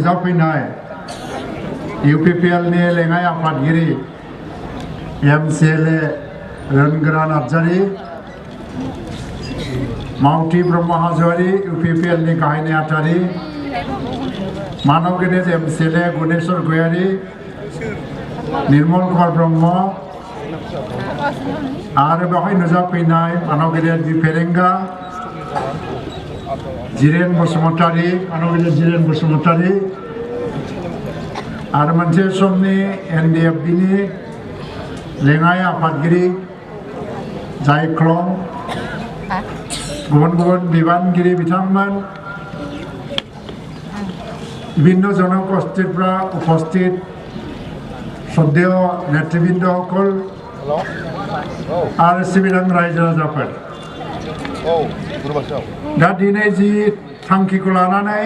नुजाफैनाय UPPL नि लेङाइ आफादगिरि MCLA रोनगोरा नार्जारि मावथि ब्रह्म हाज'वारि UPPL नि गाहाय नेहाथारि मानव गेदेर MCLA गुनेश्वर गयारि निर्मल कुमार ब्रह्म आरो बेवहाय नुजाफैनाय मानव गेदेर दिफेरेंगा जिरेन बसुमतारी मानव गेदेर जिरेन बसुमतारी आरो मोनसे समनि NDFB नि लेङाइ आफादगिरि जायख्लं गुबुन गुबुन बिबानगिरि बिथांमोन বিভিন্ন জনগোষ্ঠীৰপৰা উপস্থিত শ্ৰদ্ধেয় নেতৃবৃন্দসকল আৰু सिबिरां रायजो राजाफोर दा दिनै जि थांखिखौ लानानै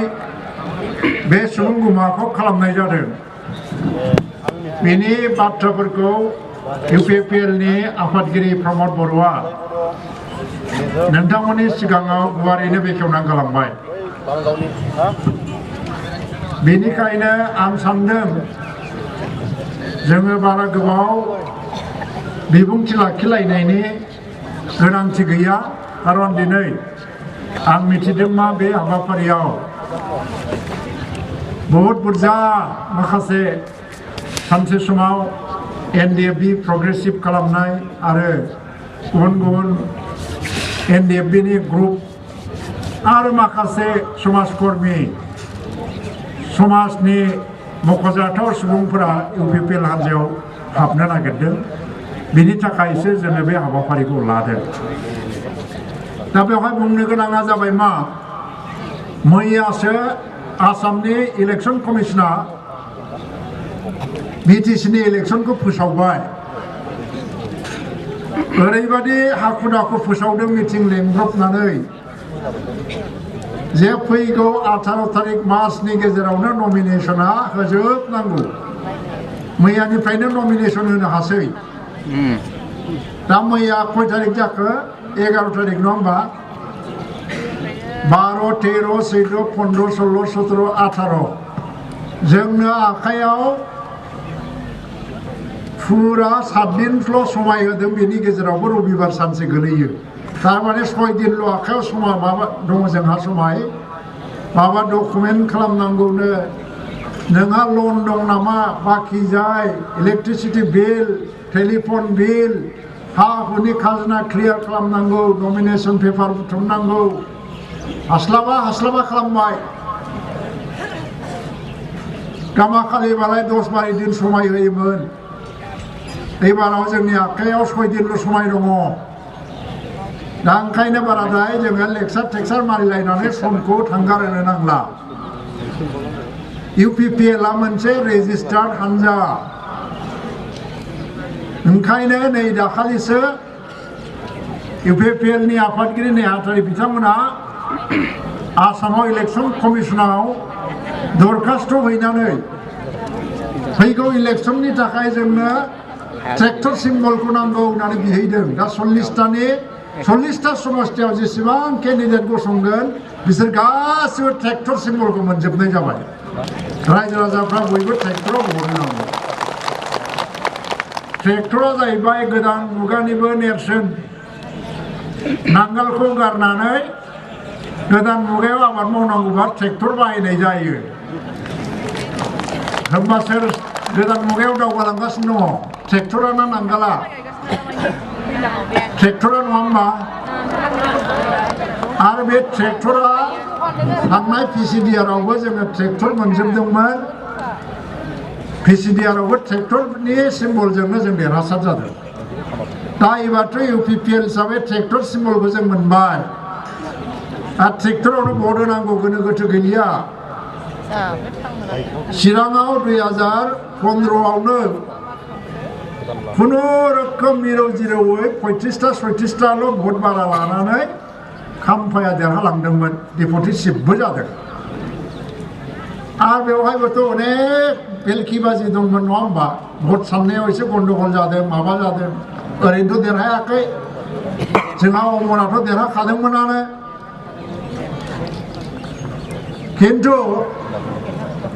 बे सुबुं गुमाखौ खालामनाय जादों बेनि बाथ्राफोरखौ UPPL नि आफादगिरि प्रमद बर'आ नोंथांमोननि सिगाङाव गुवारैनो बेखेवना गालांबाय बेनिखायनो आं सान्दों जोङो बारा गोबाव बिबुंथि लाखिलायनायनि गोनांथि गैया खारन दिनै आं मिथिदों मा बे हाबाफारियाव बहुत बुरजा माखासे सानसे समाव NDFB प्रग्रेसिभ खालामनाय आरो गुबुन गुबुन NDFB नि ग्रुप आरो माखासे समाजकर्मी समाजनि मख'जाथाव सुबुंफोरा UPPL हान्जायाव हाबनो नागिरदों बेनि थाखायसो जोङो बे हाबाफारिखौ लादों दा बेवहाय बुंनो गोनाङा जाबाय मा मैयासो आसामनि इलेक्सन कमिसना BTC नि इलेक्सनखौ फोसावबाय ओरैबादि हाखु दाखु फोसावदों मिटिं लेंब्रबनानै जे फैगौ 18 तारिख मार्चनि गेजेरावनो नमिनेशना होजोबनांगौ मैयानिफ्रायनो नमिनेशन होनो हासै दा मैया कय तारिख जाखो 11 तारिख नङा होमबा 12 13 14 15 16 17 18 जोंनो आखायाव फुरा 7 दिनल' समाय होदों बेनि गेजेरावबो रबिबार सानसे गोलैयो तारमाने 6 दिनल' आखायाव समाय माबा दङ जोंहा समाय माबा डकुमेन्ट खालामनांगौनो नोंहा लन दं नामा बाखि जाय इलेक्ट्रिसिटि बिल टेलिफन बिल हा हुनि खाजोना क्लियार खालामनांगौ नमिनेशन पेपार बुथुमनांगौ हास्लाबा खालामबाय गामाखालिबालाय 10-12 दिन समाय होयोमोन एबाराव जोंनि आखायाव 6 दिनल' समाय दङ दा ओंखायनो बाराद्राय जोङो लेक्सार टेक्सार मारिलायनानै समखौ थांगारहोनो नांला UPPL आ मोनसे रेजिस्टार्ड हान्जा ओंखायनो नै दाखालिसो UPPL नि आफादगिरि नेहाथारि बिथांमोना आसामाव इलेक्सन कमिसनाव दरखास्त हैनानै फैगौ इलेक्सननि थाखाय जोंनो ट्रेक्टर सिम्बलखौ नांगौ होननानै बिहैदों दा 40टा समस्थियाव जेसेबां केन्डिडेट गसंगोन बिसोर गासिबो ट्रेक्टर सिम्बलखौ मोनजोबनाय जाबाय रायजो राजाफ्रा बयबो ट्रेक्टराव भट होनांगौ ट्रेक्टरा जाहैबाय गोदान मुगानिबो नेरसोन नांगोलखौ गारनानै गोदान मुगायाव आबाद मावनांगौबा ट्रेक्टर बाहायनाय जायो होमबासो गोदान मुगायाव दावगालांगासिनो दङ ट्रेक्टराना नांगाला ट्रेक्टरा नङा होमबा आरो बे ट्रेक्टरा थांनाय PCDR-आवबो जोङो ट्रेक्टर मोनजोबदोंमोन PCDR-आवबो ट्रेक्टरनि सिम्बलजोंनो जों देरहासार जादों दा एबारथ' UPPL हिसाबै ट्रेक्टर सिम्बलखौ जों मोनबाय आरो ट्रेक्टरावनो भट होनांगौ गोनो गोथो गैलिया चिराङाव 2015आवनो खुनुरोखोम मिरौ जिरौयै 35-36टाल' भट बारा लानानै खाम्फाया देरहालांदोंमोन डेपुटि चिफबो जादों आरो बेवहायबोथ' अनेक बेलखिबाजि दंमोन नङा होमबा भट साननायाव एसे गन्डगल जादों माबा जादों ओरैनोथ' देरहायाखै जोंहा अमनाथ' देरहाखादोंमोनानो किन्तु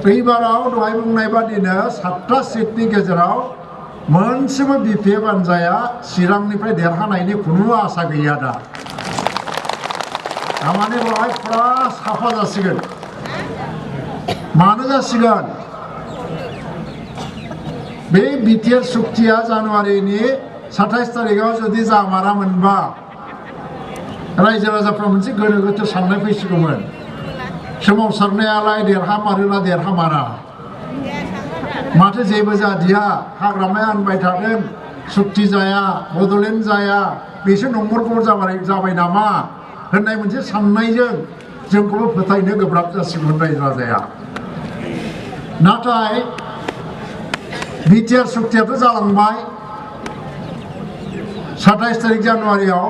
एबाराव दहाय बुंनाय बादिनो 7टा सीटनि गेजेराव मोनसेबो बिपिएफ हानजाया चिरांनिफ्राय देरहानायनि खुनु आसा गैया दा थारमाने बेवहाय फुरा साफा जासिगोन मानो जासिगोन बे बिटिआर सुक्तिया जानुवारिनि 27 तारिखआव जुदि जामारामोनबा रायजो राजाफ्रा मोनसे गोनो गोथो साननाय फैसिगौमोन सोमावसारनायालाय देरहामारोना देरहामारा माथो जेबो जादिया हाग्रामाया होनबाय थादों सुक्ति जाया बड'लेण्ड जाया बेसो नंबरफोर जाबाय नामा होननाय मोनसे साननायजों जोंखौबो फोथायनो गोब्राब जासिगौमोन रायजो राजाया नाथाय बिटिआर सुक्तियाथ' जालांबाय 27 तारिख जानुवारियाव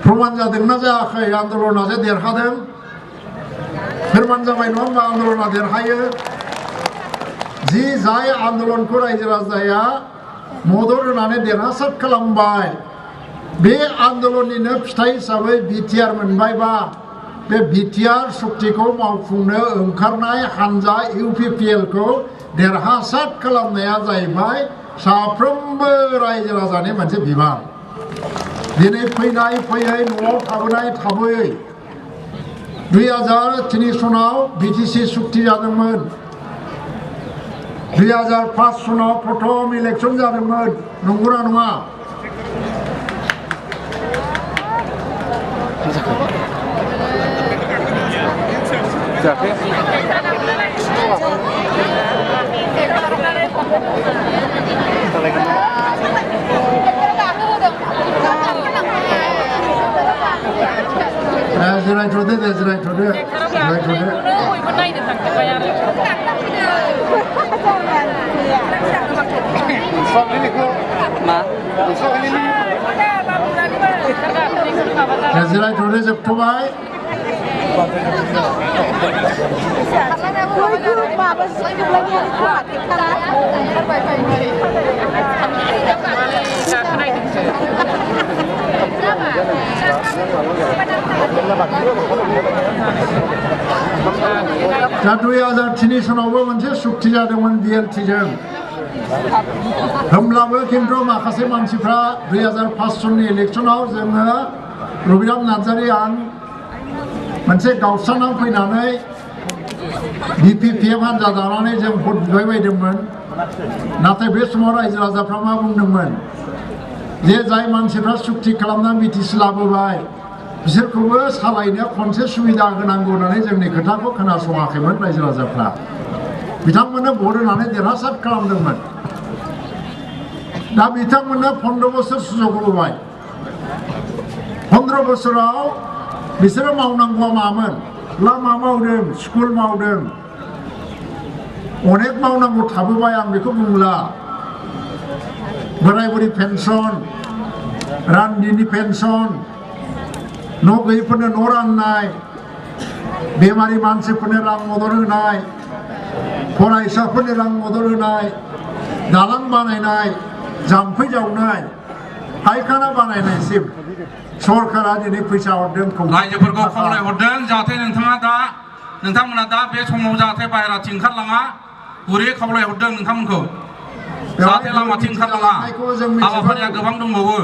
प्रमाण जादोंना जायाखै आन्दलना जे देरहादों फोरमान जाबाय नङा होनबा आन्दलना देरहायो जि जाय आन्दलनखौ रायजो राजाया मदद होनानै देरहासार खालामबाय बे आन्दलननिनो फिथाइ हिसाबै बिटिआर मोनबायबा बे बिटिआर सुक्तिखौ मावफुंनो ओंखारनाय हानजा इउपिपिएलखौ देरहासार खालामनाया जाहैबाय साफ्रोमबो रायजो राजानि मोनसे बिबान दिनै फैनाय फैयै न'आव थाबोनाय थाबोयै 2003 सनाव बिटिसि सुक्ति जादोंमोन 2005 सनाव प्रथम इलेक्सन जादोंमोन नंगौना नङा जिरायथ'दो दे जिरायथ'दो जिरायथ'दो जोबथ'बाय दा 2003 सनावबो मोनसे सुक्ति जादोंमोन बिएलटिजों होमब्लाबो खिन्थु माखासे मानसिफ्रा 2005 सननि इलेक्सनाव जोङो रबिराम नार्जारी आं मोनसे गावस्रानाव फैनानै बिपिपिएफ हानजा दानानै जों भट बिबायबायदोंमोन नाथाय बे समाव रायजो राजाफ्रा मा बुंदोंमोन जे जाय मानसिफ्रा सुक्ति खालामनानै बिटिसि लाबोबाय बिसोरखौबो सालायनो खनसे सुबिदा होनांगौ होननानै जोंनि खोथाखौ खोनासङाखैमोन रायजो राजाफ्रा बिथांमोननो भट होनानै देरहासार खालामदोंमोन दा बिथांमोननो 15 बोसोर सुजुग होबाय 15 बोसोराव बिसोरो मावनांगौआ मामोन लामा मावदों स्कुल मावदों अनेक मावनांगौ थाबोबाय आं बेखौ बुंला बोराय बुरि पेन्सन रान्दिनि पेन्सन न' गैयैफोरनो न' राननाय बेमारि मानसिफोरनो रां मदद होनाय फरायसाफोरनो रां मदद होनाय दालां बानायनाय जाम्फै जावनाय फायखाना बानायनायसिम सरकारा दिनै फैसा हरदों रायजोफोरखौ खावलायहरदों जाहाथे नोंथांमोना दा बे समाव जाहाथे बाहेराथिं ओंखारलाङा गुरै खावलायहरदों नोंथांमोनखौ जाहाथे लामाथिं ओंखारलाङा हाबाफारिया गोबां दंबावो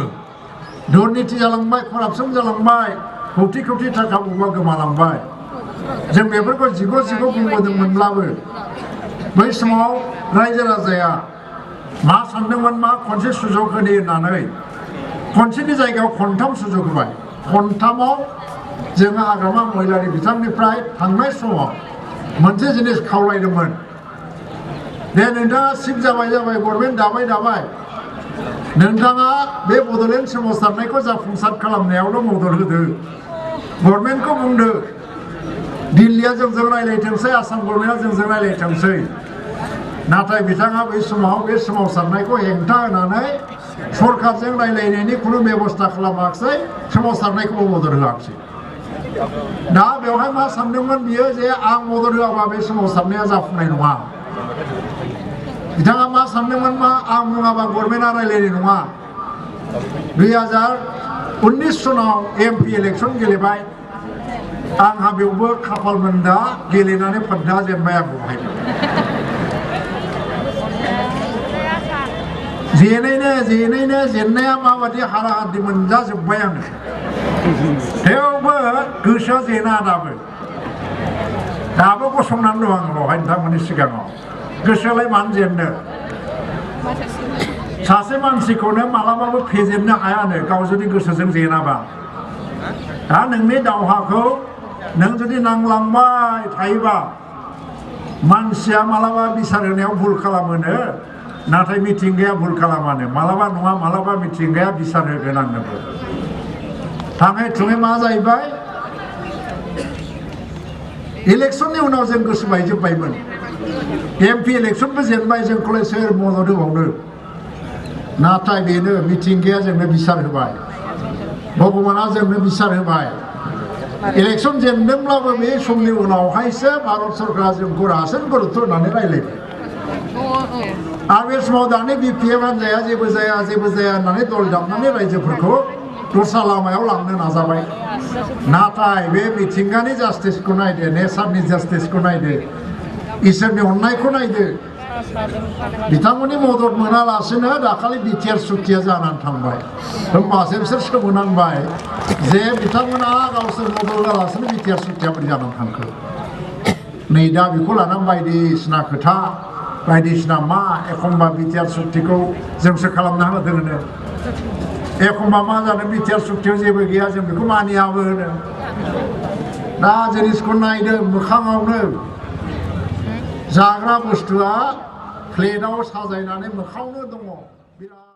दुर्नीति जालांबाय करापसन जालांबाय कौटि कौटि थाखा बबेबा गोमालांबाय जों बेफोरखौ जिग' बुंबोदोंमोनब्लाबो बै समाव रायजो राजाया मा सानदोंमोन मा खनसे सुजुग होनो होननानै खनसेनि जायगायाव खनथाम सुजुग होबाय खनथामाव जोङो हाग्रामा महिलारि बिथांनिफ्राय थांनाय समाव मोनसे जिनिस खावलायदोंमोन दे नोंथाङा सिफ जाबाय गभर्नमेन्ट दाबाय नोंथाङा बे बड'लेण्ड सोमावसारनायखौ जाफुंसार खालामनायावल' मदद होदो गभर्नमेन्टखौ बुंदो दिल्लीया जोंजों रायलायथोंसै आसाम गभर्नमेन्टआ जोंजों रायलायथोंसै नाथाय बिथाङा बै समाव बे सोमावसारनायखौ हेंथा होनानै सरकारजों रायलायनायनि खुनु बेबस्था खालामाखिसै सोमावसारनायखौबो मदद होआखिसै दा बेवहाय मा सानदोंमोन बियो जे आं मदद होआबा बे सोमावसारनाया जाफुंनाय नङा बिथाङा मा सानदोंमोन मा आं बुङाबा गभर्नमेन्टआ रायलायनाय नङा 2019 सनाव एमपि इलेक्सन गेलेबाय आंहा बेवबो खाफालमोन दा गेलेनानै फाद्दा जेनबाय आं बहाय जेननाया माबादि हारा हादि मोनजाजोब्बाय आङो थेवबो गोसोआ जेना दाबो गसंनानै दं आं बहाय नोंथांमोननि सिगाङाव गोसोआलाय मानो जेननो सासे मानसिखौनो मालाबाबो फेजेननो हायानो गाव जुदि गोसोजों जेनाबा दा नोंनि दावहाखौ नों जुदि नांलांबाय थायोबा मानसिया मालाबा बिसार होनायाव भुल खालामोनो नाथाय मिथिंगाया भुल खालामानो मालाबा नङा मालाबा मिथिंगाया बिसार होगोन आंनोबो थाङै थुङै मा जाहैबाय इलेक्सननि उनाव जों गोसो बायजोब्बायमोन MP इलेक्सनबो जेनबाय जोंखौलाय सोर मदद होबावनो नाथाय बेनो मिथिंगाया जोंनो बिसार होबाय भगबाना जोंनो बिसार होबाय इलेक्सन जेनदोंब्लाबो बे समनि उनावहायसो भारत सरकारा जोंखौ रासिन गुरुत्व होनानै रायलायबाय आरो बे समाव दानि BPF हान्जाया जेबो जाया होननानै दल दामनानै रायजोफोरखौ दस्रा लामायाव लांनो नाजाबाय नाथाय बे मिथिंगानि जास्टिसखौ नायदो नेचारनि जास्टिसखौ नायदो इसोरनि अननायखौ नायदो बिथांमोननि मदद मोनालासिनो दाखालि बिटिआर सुक्तिया जानानै थांबाय होमबासो बिसोर सोमोनांबाय जे बिथांमोना गावसोर मदद होआलासिनो बिटिआर सुक्तिया बोरै जानानै थांखो नै दा बेखौ लानानै बायदिसिना खोथा बायदिसिना मा एखमबा बिटिआर सुक्तिखौ जोंसो खालामना होदों होनो एखमबा मा जादों बिटिआर सुक्तियाव जेबो गैया जों बेखौ मानियाबो होनो दा जिनिसखौ नायदों मोखाङावनो जाग्रा बुस्थुआ प्लेटाव साजायनानै मोखाङावनो दङ बिराद